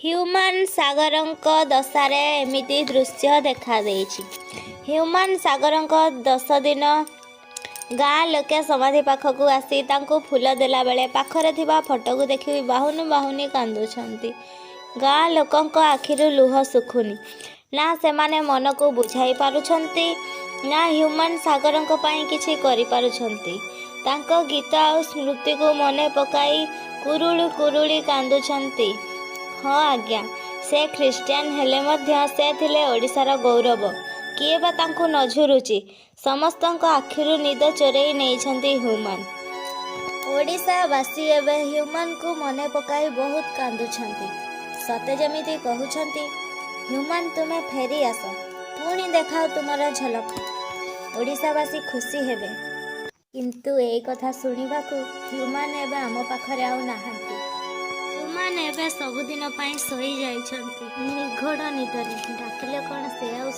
ହ୍ୟୁମାନ ସାଗରଙ୍କ ଦଶାରେ ଏମିତି ଦୃଶ୍ୟ ଦେଖାଦେଇଛି। ହ୍ୟୁମାନ ସାଗରଙ୍କ 10 ଦିନ। ଗାଁ ଲୋକେ ସମାଧି ପାଖକୁ ଆସି ତାଙ୍କୁ ଫୁଲ ଦେଲାବେଳେ ପାଖରେ ଥିବା ଫଟୋକୁ ଦେଖି ବାହୁନି ବାହୁନି କାନ୍ଦୁଛନ୍ତି। ଗାଁ ଲୋକଙ୍କ ଆଖିରୁ ଲୁହ ଶୁଖୁନି। ନା ସେମାନେ ମନକୁ ବୁଝାଇ ପାରୁଛନ୍ତି, ନା ହ୍ୟୁମାନ ସାଗରଙ୍କ ପାଇଁ କିଛି କରିପାରୁଛନ୍ତି। ତାଙ୍କ ଗୀତ ଆଉ ସ୍ମୃତିକୁ ମନେ ପକାଇ କୁରୁଳି କୁରୁଳି କାନ୍ଦୁଛନ୍ତି। ହଁ ଆଜ୍ଞା, ସେ ଖ୍ରୀଷ୍ଟିଆନ ହେଲେ ମଧ୍ୟ ସେ ଥିଲେ ଓଡ଼ିଶାର ଗୌରବ। କିଏ ବା ତାଙ୍କୁ ନ ଝୁରୁଛି? ସମସ୍ତଙ୍କ ଆଖିରୁ ନିଦ ଚୋରେଇ ନେଇଛନ୍ତି ହ୍ୟୁମାନ। ଓଡ଼ିଶାବାସୀ ଏବେ ହ୍ୟୁମାନଙ୍କୁ ମନେ ପକାଇ ବହୁତ କାନ୍ଦୁଛନ୍ତି। ସତେ ଯେମିତି କହୁଛନ୍ତି, ହ୍ୟୁମାନ, ତୁମେ ଫେରି ଆସ, ପୁଣି ଦେଖାଅ ତୁମର ଝଲକ। ଓଡ଼ିଶାବାସୀ ଖୁସି ହେବେ। କିନ୍ତୁ ଏଇ କଥା ଶୁଣିବାକୁ ହ୍ୟୁମାନ ଏବେ ଆମ ପାଖରେ ଆଉ ନାହାନ୍ତି। ହ୍ୟୁମାନ ଏବେ ସବୁଦିନ ପାଇଁ ଶୋଇ ଯାଇଛନ୍ତି ନିଘୋଡ଼ ନିଦରେ। ଡାକିଲେ କ'ଣ ସେ ଆଉ